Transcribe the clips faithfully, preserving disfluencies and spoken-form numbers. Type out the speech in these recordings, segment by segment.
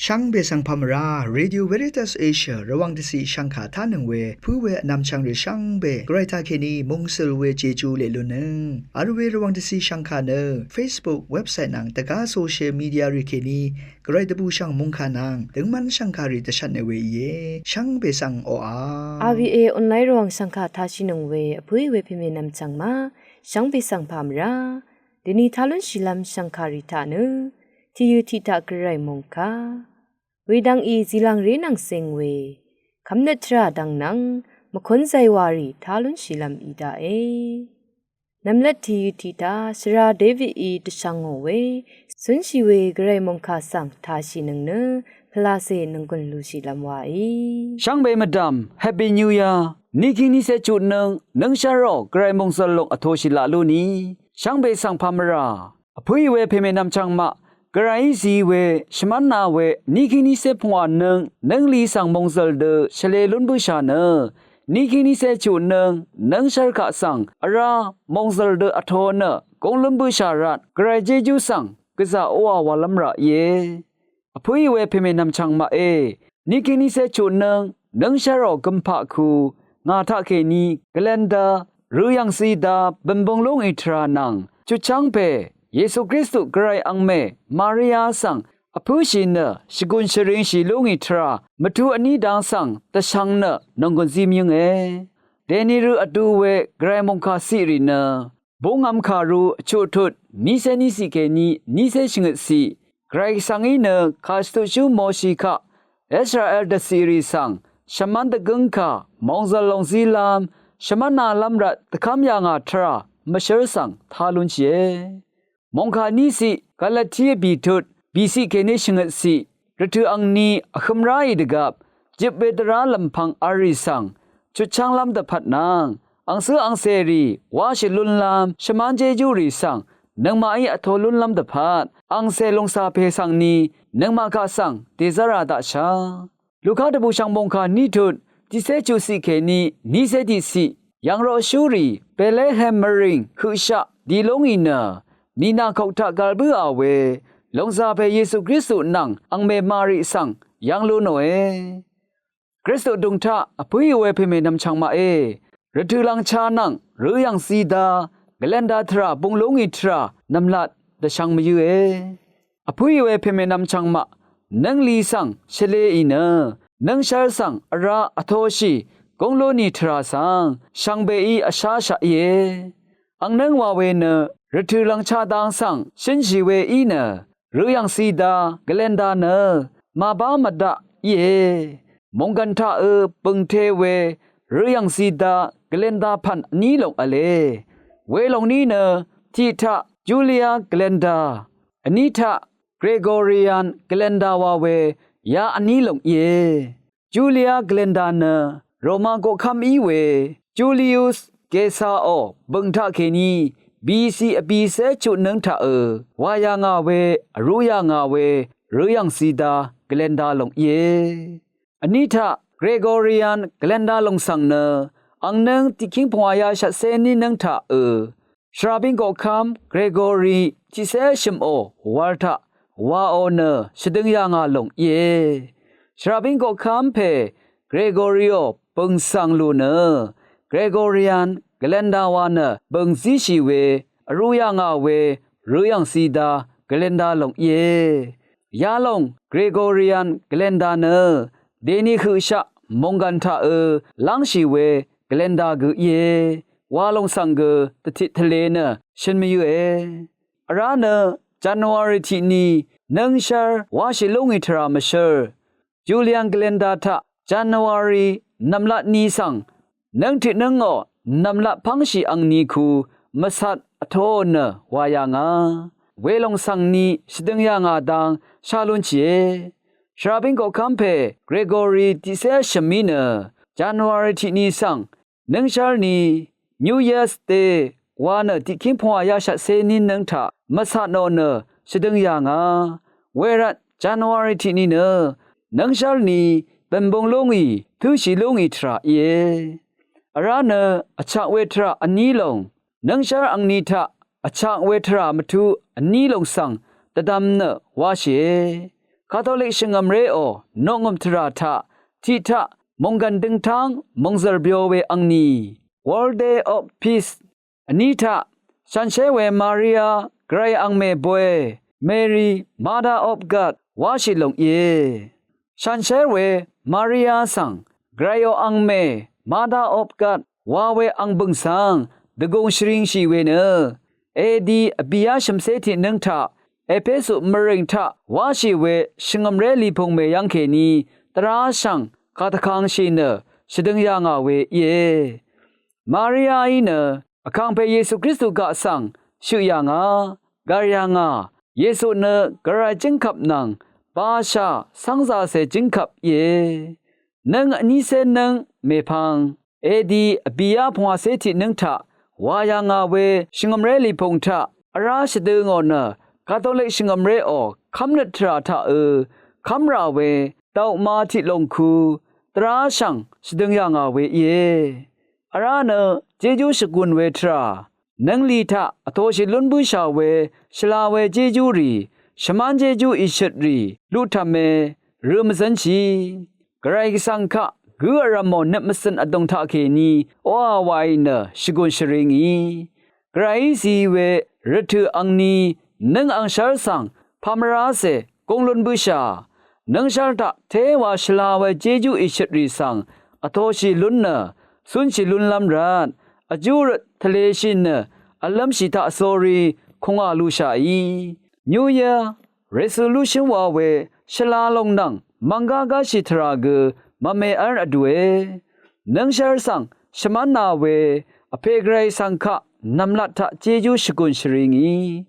Shvngbe svng pà mvrá Radio Veritas Asia Rvwàng dvciq shvngkà tánøng we pǿ we vnvmchvng rì shvngbe gvray taqkèní mungsøl we jejú leq lunnøng vl we Rvwàng dvciq shvngkà nø Facebook, website nvng dvgá social media rì kèní gvray dvbùshv̀ng mòngkà nvng døngmv́n shv̀ngkàrì dvshvtne we íe. Shvngbe svng oqà. R V A online Rvwàng shv̀ngkà tashìnøng we vpǿì we pèmènvm chv̀ng ma shvngbe svng pà mvrá dvni tá lúnshìlv́m shv̀ngkàrì taq nø tìyø tiq taq gvray mòngkà wedvng í zìlv̀ngré nvng seng we kvmnøt tvrà dvng nvng mvkún zaywàrì tá lúnshìlv́m í daqe. Nvmlat tìyø tiq taq shvra David í dvshvngò we cúnshì we gvray mòngkà svng tashìnøng nø pvlacè nònggùn lushìlv́m waí. Shvngbe mvdv̀m Happy New Year. Nikíng nícé chutnøng nǿngshv́rò gvray mòngzø̀l lòng vtoshì laq lúni shvngbe svng pà mvrá vpǿì we pèmènvm chv̀ngmaq gvrayí zi we shvmv́na we nikíng nícé pungwà nøng nǿngli svng mòngzø̀l dø shvlē lún bǿshà nø nikíng nícé chutnøng nǿngshv́r kaq svng vrá mòngzø̀l dø vto nø gúng lún bǿshà rvt gvray jejú svng gvzà oqà wàlv́m rà íe. Vpǿì we pèmènvm chv̀ngmaqe. Nikíng nícé chutnøng nǿngshv́rò gømpaq ku ngà taqkèní gvlenda røyv̀ngzi da bø̀nbøng lú ngì tvrà nvng chutchv́ng pè Yesu Kristu gvray angmè Maria svng vpǿshì nø shvgùn shvringshì lú ngì tvrà mvtu vní dang svng dvshvng nø nònggùn zí mvyǿnge. Dèni rø vdu we gvray mòngkà ciq rì nø búngvm kàru vchuqtut nícé níciq kèní nícé shvngøtciq gvray svng í nø kàshvtuqshú Moshi kaq Israel dvciqrì svng shvmv́n dvgǿngkà mòngzø̀l lòng zílv́m shvmv́nalv́m rvt dvkv́m yà ngà tvrà mvshǿr svng tá lúnshìe. Mòngkà níciq Galati vbìtut bìciq kèní shvngøtciq rvtø̀ angni vhø̄m ráì dvgvp jøp we dvrá lv̀mpvng v̄l rì svng chutchv́nglv́m dvpvt nvng angcǿ angcèrì wáshì lúnlv́m shvmán jéjúrì svng nøngmaqí vto lúnlv́m dvpvt angcè lòngcà pè svngni nøngmaq kaq svng dèzv́ra daqshà. Luka dvbùshv̀ng mòngkà ní tut tiqcé chuqciq kèní nícé tiqciq yv̀ngroqshúrì Betlehem mvrìng høqshaq di lú ngì nø mìnà kok taq gvl bǿà we lòngzà pè Yesu Kristu nvng angmè Mari svng yv́ng lú nòe. Kristu dùng taq vpǿì we pèmènvm chv̀ngmaqe. Rvtø̀ lv̀ngcha nvng røyv̀ngzi da gvlenda tvrà bung lú ngì tvrà nv̀mlat dvshvng mvyǿe. Vpǿì we pèmènvm chv̀ngmaq nǿngli svng shvlē ì nø nǿngshv́r svng vrá vtoshì gúng lú nì tvrà svng shvngbeí vsháshaq íe. Ang nǿng wa we nø rvtø̀ lv̀ngcha dang svng shǿnshì we í nø røyv̀ngzi da gvlenda nø màbá mvdaq íe. Mònggv̀n taqø bø̀ngte we røyv̀ngzi da gvlenda pv̀n vní lòng v̄le. Welòng ní nø tiq taq Julia gvlenda, vní taq Gregorian gvlenda wa we ya vní lòng íe. Julia gvlenda nø Roma koqkv́m í we Julius Caesarò bø̀ng taqkèní B C vbìcé chutnǿng taqø wà yà ngà we vrú yà ngà we røyv̀ngzi da gvlenda lòng íe. Vní taq Gregorian gvlenda lòng svng nø ang nǿng tiqkíng pungwà ya shvtcé ní nǿng taqø shvrabíng koqkv́m Gregory tiqcé vshø̀mò wal taq wàò nø shvdøng yà ngà lòng íe. Shvrabíng koqkv́m pè Gregoryò bø̀ng svng lù nø Gregorian gvlenda wa nø bø̀ng zíshì we vrú yà ngà we røyv̀ngzi da gvlenda lòng íe. Yalòng Gregorian gvlenda nø dèni høqshaq mònggv̀n taqø lv́ngshì we gvlenda gø íe. Wa lòng svng gø dvtit tvlē nø shøn mvyǿe. Vrá nø January tiq ni nǿngshv́r wáshì lú ngì tvrà mvshǿr Julian gvlenda taq January nv̀mlat ni svng nǿng tiq nǿngò nv̀mlat pv́ngshì angni ku mvcat vtoò nø wà yà ngà welòng svng ni shvdøng yà ngà dang shá lúnshìe. Shvrabíng koqkv́m pè Gregory tiqcé vshø̀m í nø January tiq ni svng nǿngshv́r ni New Year's Day wa nø tiqkíng pungwà ya shvtcé ní nǿng taq mvcat nò nø shvdøng yà ngà. Wervt January tiq ni nø nǿngshv́r ni bø̀nbung lú ngì tǿshì lú ngì tvrà íe. Vrá nø vchak we tvrà vní lòng nǿngshv́r angni taq vchak we tvrà mvtu vní lòng svng dvdvm nø wáshìe. Katolik shvngø̀mréò noqngø̀m tvrà taq tiqtaq mònggv̀n døngtáng mòngzv̀r byo we angni, World Day of Peace vní taq shànshér we Maria Gvray angmè boy, Mary Mother of God wáshì lòng íe. Shànshér we Maria svng Gvrayò angmè Mother of God wa we ang bø̀ng svng dvgùng shvringshì we nø, edi vbìá shv̀mcé tiqnǿng taq Epesu mvrìng taq wáshì we shvngø̀mré lìpùng mèyv́ng kèní dvrá shv̀ng kàdvkangshì nø shvdøng yà ngà we íe. Mariaí nø Vkàngpè Yesu Kristu kaq svng shøq yà ngà, gv̀r yà ngà. Yesu nø Gvray jǿngkvp nvng basha cv́ngzàcè jǿngkvp íe. Nǿng vnícé nǿng mèpvng, edi vbìá pungwàcé tiqnǿng taq wà yà ngà we shvngø̀mré lìpùng taq vrá shvdø ngò nø, Katolik shvngø̀mréò kv́mnøt tvrà taqø kv́mrà we dauma tiqlòng ku dvrá shv̀ng shvdøng yà ngà we íe. Vrá nø jejú shvgùn we tvrà, nǿnglì taq vtoshì lún bǿshà we shvla we jéjúrì, shvmán jéjú ìshøtrì luqtv̀me rø mvzǿnshì. Gvray Gvsvng kaq gǿ vrv̀mò nøt mvcø̀n vdùng taqkèní oqà wàì nø shvgùn shvri ngì. Gvrayí zi we rvtø̀ angni nǿng angshv́r svng pamvrácè gúng lún bǿshà, nǿngshv́r taq téwa shvla we jéjú ìshøtrì svng vtoshì lún nø cúnshì lúnlv́m rvt, vjú røt tvleshì nø vlv́mshì taqsórí kùngà lushàí. New Year resolution wa we shvla lòng nvng mvnggá gáshì tvrà gø mvme v́l vdùe. Nǿngshv́r svng shvmv́nà we vpè Gvray svng kaq nv̀mlat taq jejú shvgùn shvri ngì.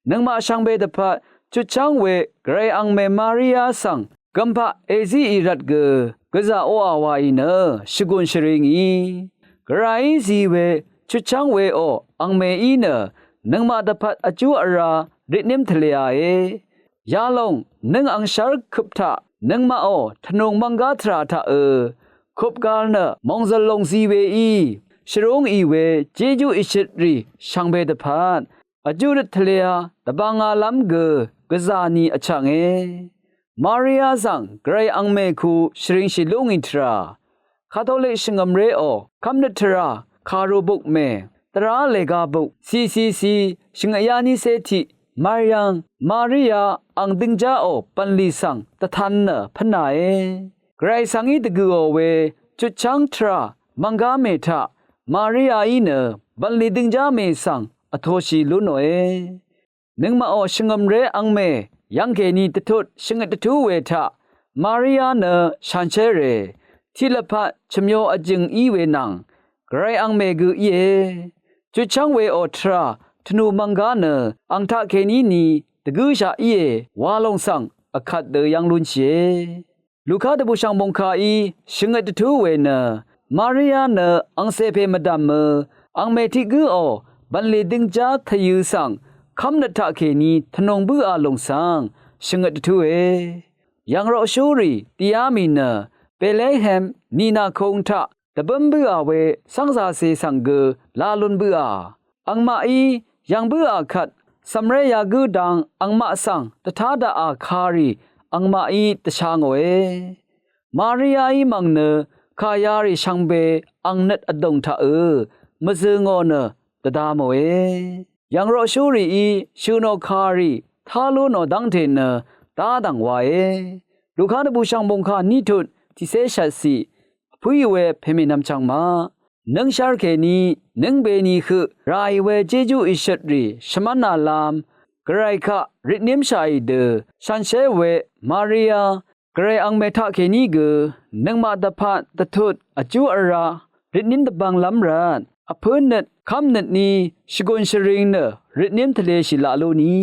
Nøngmaq shvngbe dvpvt chutchv́ng we Gvray angmè Maria svng gømpaq èzíì rvt gø gvzà oqà wàì nø shvgùn shvri ngì. Gvrayí zi we chutchv́ng weò angmèí nø nøngmaq dvpvt vjú vrá ritním tvlēāe. Yalòng nǿng angshv́r køp taq nøngmaqò tvnùng mvnggá tvrà taqø køp gv̄l nø mòngzø̀l lòng zi weí shvrúngì we jejú ìshøtrì shvngbe dvpvt vjú røt tvlēā dvbvngālv́m gø gvzà ni vchv̀nge. Maria svng Gvray angmè ku shvringshì lú ngì tvrà, Katolik shvngø̀mréò kv́mnøt tvrà kàru bukmè dvrá lèga buk C C C shvngøtyá nícé tiq Maryam, Maria ang døngjáò bv̀nlì svng dvtan nø pv́nàe. Gvray svng í dvgø̀ò we chutchv́ng tvrà mvnggá mè taq Mariaí nø bv̀nlì døngjá mè svng vtoshì lú nòe. Nøngmaqò shvngø̀mré angmè yv́ngkèní dvtut shvngøt dvtú we taq Maria nø shànshérè tiqlvpat chø̀myo vjø̀ng í we nvng Gvray angmè gø íe. Chutchv́ng weò tvrà tvnù mvnggá nø ang taqkèní ni dvgǿshaq íe wa lòng svng vkvt dø yv́ng lúnshìe. Luka dvbùshv̀ng mòngkàí shvngøt dvtú we nø Maria nø angcè pè mvdv̀mø angmè tiq gǿò bv̀nlì døngjá tvyø̄ svng kv́mnøt taqkèní tvnùng bǿà lòng svng shvngøt dvtúe. Yv̀ngroqshúrì tiqyá mì nø Betlehem nìnàkung taq dvbǿm bǿà we cv́ngzàcè svng gø la lun bǿà. Angmaqí yv̀ng bǿà kvt cv̀mré yagǿ dang angmaq svng dvtá daqà kàrì angmaqí dvsha ngòe. Mariaí mv̀ng nø kà yarì shvngbe ang nøt vdòng taqø̄ mvzø̀ ngò nø dvda mòe. Yv̀ngroqshúrìí shø̀ nò kàrì tá lú nò dv́ngte nø dá dv̀ng wae. Luka dvbùshv̀ng mòngkà ní tut tiqcé shvtciq vpǿì we pèmènvm chvngmaq. Nǿngshv́r kèní nǿngbē ni høq ràì we Jejú ìshøtrì shvmv́nàlv̄m Gvray kaq ritnímshàì dø shànshér we Maria Gvray angmè taqkèní gø nøngmaq dvpaq dvtut vjú vrá ritním dvbvnglv́m rvt vpǿ nøt kv́mnøt ní shvgùn shvring nø ritním tvleshì laq lú ni.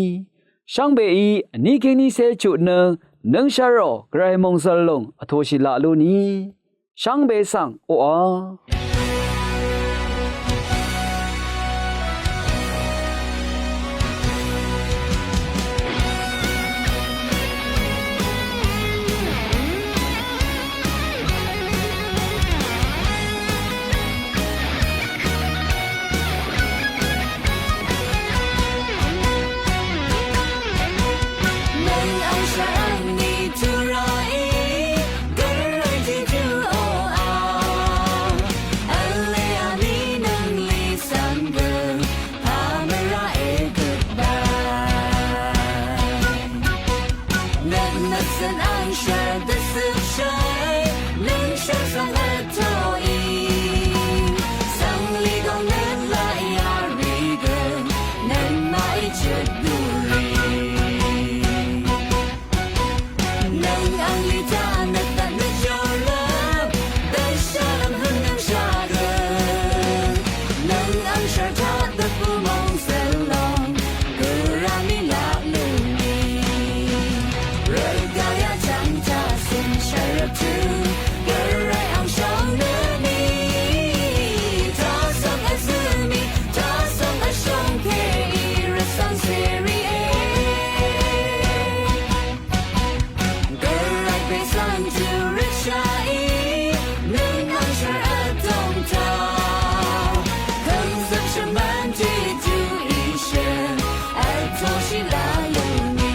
Shvngbeí vní kíng nícé chutnǿng nǿngshv́rò Gvray mòngzv̀l lòng vtòshì laq lú ni. Shvngbe svng oqà Nøt svng angshvr dvsøpshai, nøngshvr svng vtoì. Svng lidong nøt laq yarì gø, nøngmaqí chøt duri. Nøng angli taq nøt taq nøt yorlvp, dvshvlvm høn nøngshaq gø. Nøng angshvr taq dvbù mong svlong, gø rami laq luni. Rvgaq yachang taq svng shvr rvtø, gø ray angshong nøni. Taq svng vzømi, taq svng vshong kèì, rvsvng seri e. Gvray pè svng tø rvshaì, nøng angshvr vdòng taq. Køng svng shvmvn tiq tø ìshøn, vtoshì laq luni.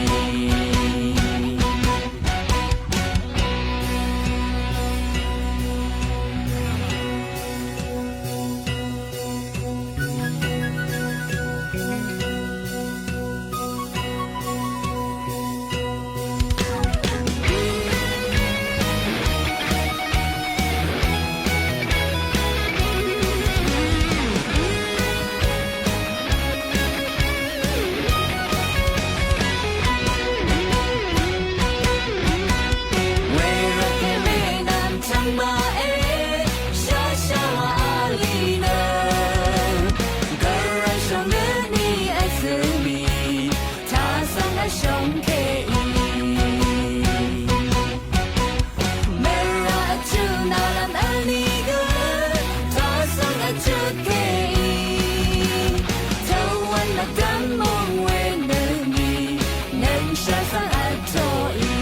Wervt kèmè nvng tvng maqe, shashawa ali nø. Gvray shvng nøni vzømi, taq svng vshong kèì. Mvra vtø nalvm vni gø, taq svng vtø kèì. Tøwan mvdvm mong we nøni, nøngshaq svng vtoì.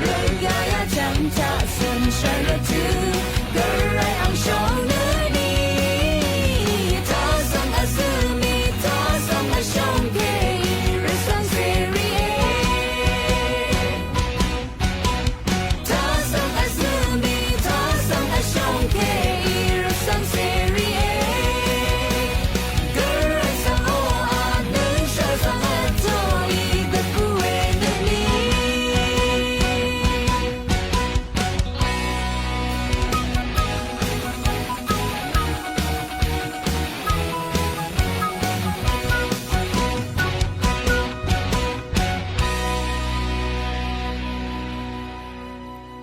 Rvgaq yachang taq svng shvr rvtø, gvray angshong nøni. Taq svng vzømi, taq svng vshong kèì, rvsvng seri e. Taq svng vzømi, taq svng vshong kèì, rvsvng seri e. Gvray svng oqà, nøngshaq svng vtoì, dvbù we nøni.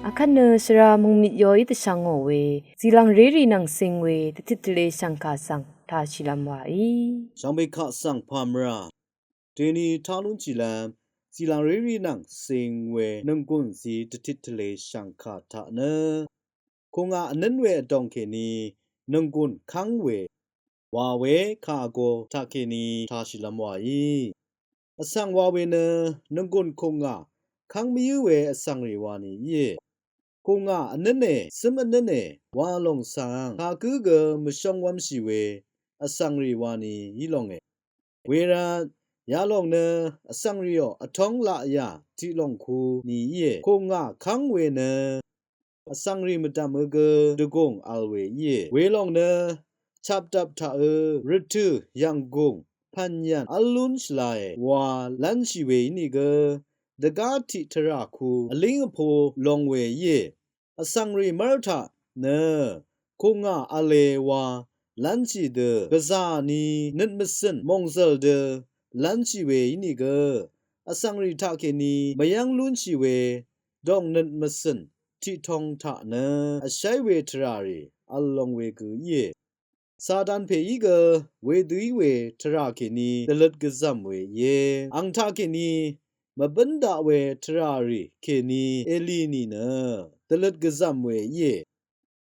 Akvt nø svra mungmit yoí dvshvngò we, zìlvng rérì nvng cing we, dvtit tvle shv̀ngkà svng tashìlvm wàí. Shvngbe kaq svng pàmvrà deni taq lúnshìlvm, zìlvng rérì nvng cing we, nònggùn zí dvtit tvle shv̀ngkà taq nø, kùngà vnǿn we vdòng kèní, nònggùn kv́ng we, wa we kà vgo taqkèní tashìlvm wàí. Vsvng wa we nø nònggùn kùngà kv́ng mvyǿ we vsvngrì wani íe. Kùngà vnǿne, cǿm vnǿne wa lòng svng kagǿ gø mvshóng wv́mshì we vsvngrì wani í longe. Wervt yalòng nø vsvngrìò vtóng laqyà tiq lòng ku ni íe. Kùngà kv́ng we nø vsvngrì mvdv̀mø gø dvgùng vl we íe. Welòng nø chapdvp taqø rvtø̀ yv̀nggùng pv̀nyv̀n v́l lún shvlae wa lv́nshì we ínìgø dvgá tiq tvrà ku vlíng vpo long we íe. Vsvngrì mv́r taq nø kùngà v̄le wa lv́nshì dø gvzà ni nøt mvcø̀n mòngzø̀l dø lv́nshì we ínìgø vsvngrì taqkèní mvyv́ng lúnshì we dòng nøt mvcø̀n tiqtong taq nø vsháí we tvrà rì vl long we gø íe. Satan pèí gø wedø í we tvrà kèní dvløt gvzv̀m we íe. Àng taqkèní mvbǿn daq we tvrà rì kèní èlì nìnø dvløt gvzv̀m we íe.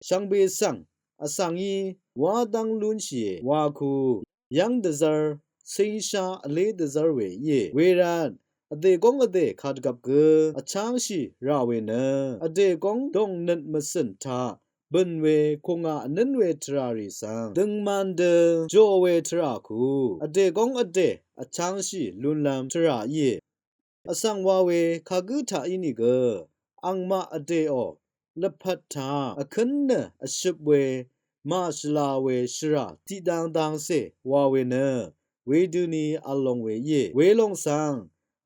Shvngbe svng vsvng í wá dv́ng lúnshìe wa ku yv́ng dvzv́r, cíngshá vlé dvzv́r we íe. Wervt vdè góng vdè kadvgvp gø vchángshì rà we nø vdè góng dòng nøt mvcø̀n taq bø̀n we kùngà vnǿn we tvrà rì svng døngman dø jò we tvrà ku vdè góng vdè vchángshì lúnlv́m tvrà íe. Vsvng wa we kagǿ taq ínìgø angmaq vdèò lvpat taq vkǿn nø vshøp we màshvla we shvrà tiqdang dangcè wa we nø wedøni vl long we íe. Welòng svng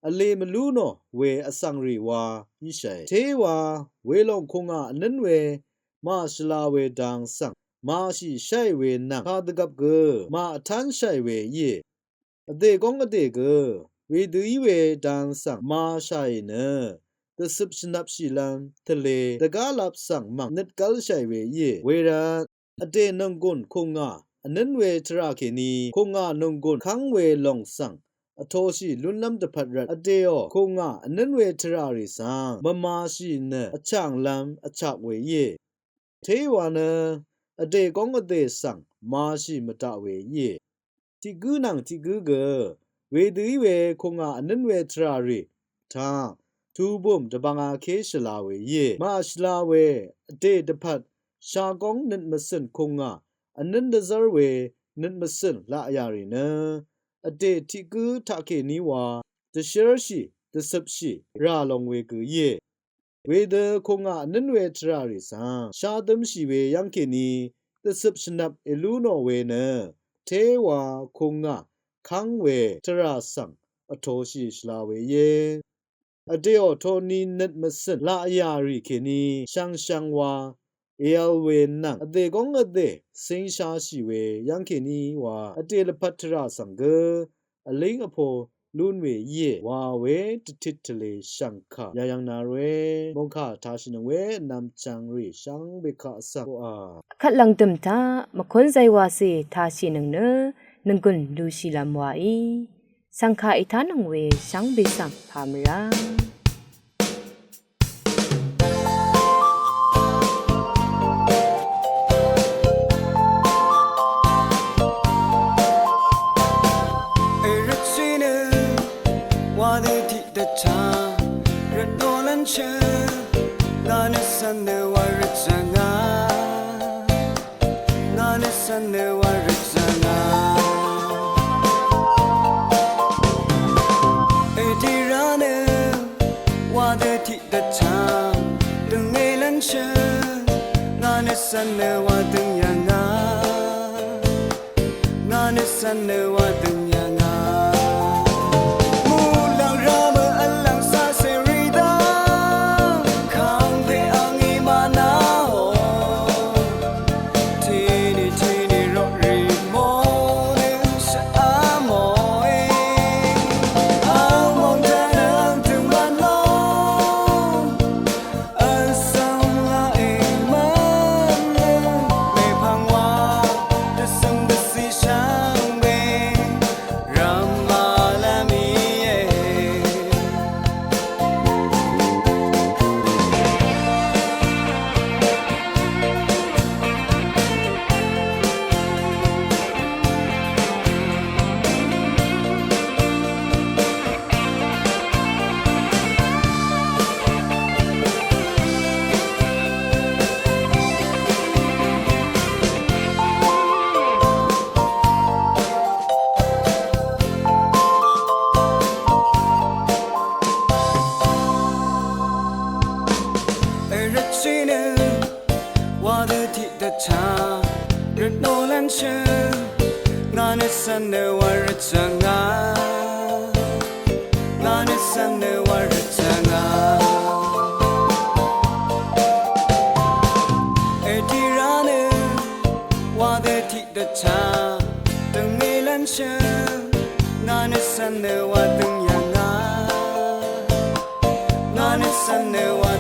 vlē mvlú nò we vsvng rì wa íshàe. Téwa welòng kùngà vnǿn we màshvla we dang svng màshì sháì we nvng kadvgvp gø màvtánshàì we íe. Vdè góng vdè gø wedø í we dang svng màshàì nø dvcøp shvnvpshìlv́m tvlē dvgálap svng mv̀ng nøt gv́lshàì we íe. Wervt vdè nònggùn kùngà vnǿn we tvrà kèní kùngà nònggùn kv́ng we lòng svng vtōshì lúnlv́m dvpvt rvt vdèò kùngà vnǿn we tvrà rì svng mvmāshì nø vchànglv́m vchak we íe. Téwa nø vdè góng vdè svng màshì mvdaq we íe. Tiq gǿ nvng tiq gǿ gø wedø í we kùngà vnǿn we tvrà rì taq tubùm dvbvngaké shvla we íe. Màshvla we vdè dvpvt shagóng nøt mvcø̀n kùngà vnǿn dvzv́r we nøt mvcø̀n laqyà rì nø vdè tiq gǿ taqkèní wa dvshǿrshì dvcøpshì rà long we gø íe. Wedø kùngà vnǿn we tvrà rì svng shadømshì we yv́ngkèní dvcøp shvnvp èlú nò we nø téwa kùngà kv́ng we tvrà svng vtōshì shvla we íe. Vdèò toni nøt mvcø̀n laqyà rì kèní shvngshvng wa èvl we nvng vdè góng vdè cíngshashì we yv́ngkèní wa vdè lvpat tvrà svng gø vlíng vpo lún we íe wa we dvtit tvlē shv̀ngkà yayv̄ng na rwe mòngkà tashìnøng we vnvm chvngrì shvngbe kaq svng oqà. Vkvt lv̀ngdø̀m taq mvkún zaywacè tashìnøng nø nònggùn lushìlv́m waí. Shv̀ngkà ètánøng we shvngbe svng pà mvrá. Èrøtshì nø wa dø tiq dvchá rvtnò lv́nshø ngà nø svn nø wa rvtshà ngà. Ngà nø svn nø wa rvtshà ngà. Èdira nø wa dø tiq dvchá døngé lv́nshø ngà nø svn nø wa døng yà ngà. Ngà nø svn nø wa døng yà ngà. Muqlàng rá mø vlv̀ng sá cèrì dv́ng kàngpè angí mànà ò. Tìní tìní roqrì mò nø shvá mòe. Ang mòng taq nø ang tø̀ng mvn lóng. Ang svng laq èmvn nø mèpvng wa dvsøng dvcì shvngbe rvmà lv́m íe. Èrøtshì nø wa dø tiq dvchá rvtnò lv́nshø ngà nø svn nø wa rvtshà ngà. Ngà nø svn nø wa rvtshà ngà. Èdira nø wa dø tiq dvchá døngé lv́nshø ngà nø svn nø wa døng yà ngà. Ngà nø svn nø wa